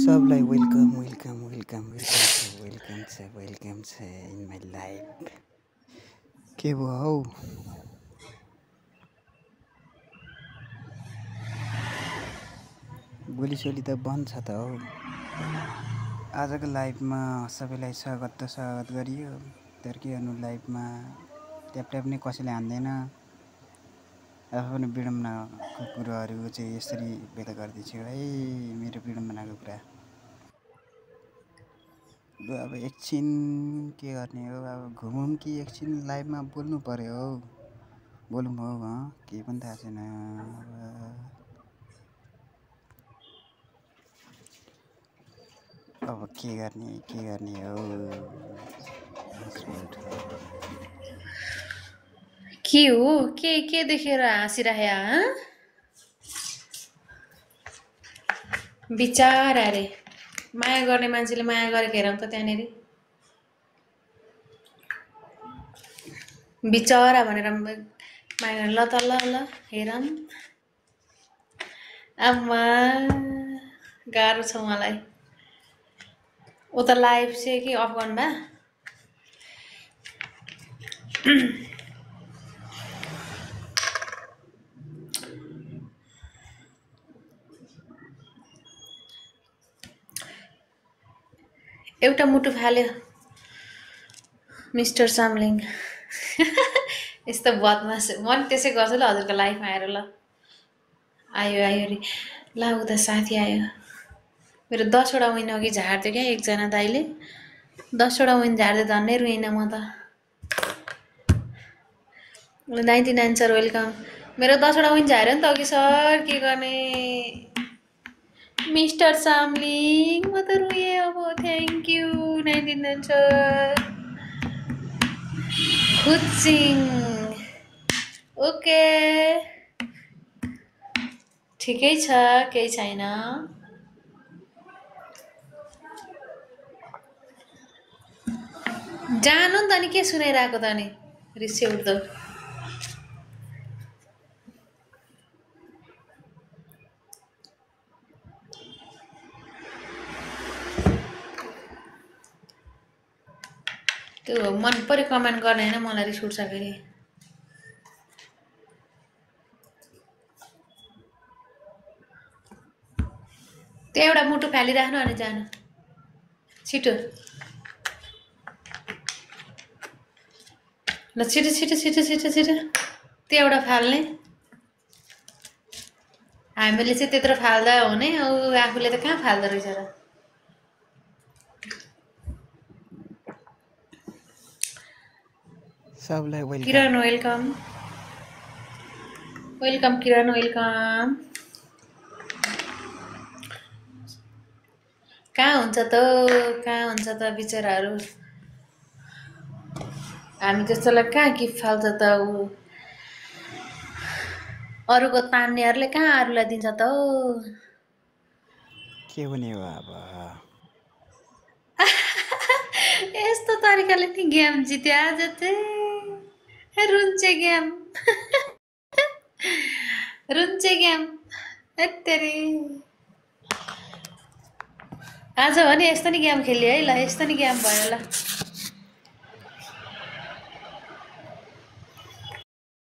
सबलाई welcome welcome welcome welcome छ in my life. के भयो हौ? बोलीसोली त बन्द छ त हौ। आजको लाइफमा सबैलाई स्वागत गरियो। तर के गर्नु, लाइफमा ट्याप नै कसैले हान्दैन। आफू पनि विडम्बनाको कुराहरू चाहिँ यसरी व्यक्त गर्दैछु है, मेरो विडम्बनाको कुरा। अब एकछिन के गर्ने हो, अब घुमौँ कि एकछिन लाइभमा बोल्नु पर्यो हौ। बोलौँ हौ, केही पनि थाहा छैन। अब के गर्ने हो। के हो? के देखेर हाँसिरह्या? बिचारा रे, माया गर्ने मान्छेले माया गरेको हेरौँ त त्यहाँनिर। बिचरा भनेर माया गर्ने। ल त ल हेरौँ। आम्मा गाह्रो छ मलाई। उता लाइभ चाहिँ के अफ गर्नु भा? एउटा मुटु फाल्यो मिस्टर सामलिङ। यस्तो बदमास म नि त्यसै गर्छु ल हजुरको लाइफमा आएर। ल आयो रे, ल उता साथी आयो मेरो। 10वटा विन अघि झार्थ्यो क्या एकजना दाइले। 10वटा विन झार्दै झन्नै रुइन म त। 99 सर वेलकम। मेरो 10वटा विन झार्यो नि त अघि सर, के गर्ने मिस्टर सामलिङ। म त रुएँ अब। Thank you 99 sir. खुचिङ ओके, ठिकै छ, केही छैन। जानु नि त, नि के सुनाइरहेको त नि रिसै उठ्दो। त्यो मन पऱ्यो कमेन्ट गर्ने होइन, मलाई रिस उठ्छ फेरि। त्यो एउटा मुटु फालिराख्नु अनि जानु छिटो। ल छिटो छिटो छिटो छिटो छिटो त्यो एउटा फाल्ने। हामीले चाहिँ त्यत्रो फाल्दा हुने, आफूले त कहाँ फाल्दो रहेछ र। सबलाई वेलकम। किरण वेलकम वेलकम, किरण वेलकम। कहाँ हुन्छ त बिचराहरू। हामी जस्तोलाई कहाँ गिफ्ट फाल्छ त ऊ। अरूको तान्नेहरूले कहाँ अरूलाई दिन्छ त हौ। के हुने हो अब? यस्तो तरिकाले नि गेम जित्यो आज चाहिँ। रुन्चे गेम। रुन्चे गेम यत्तेरी। आज भने यस्तो नि गेम खेलियो है। ल यस्तो नि गेम भयो। ल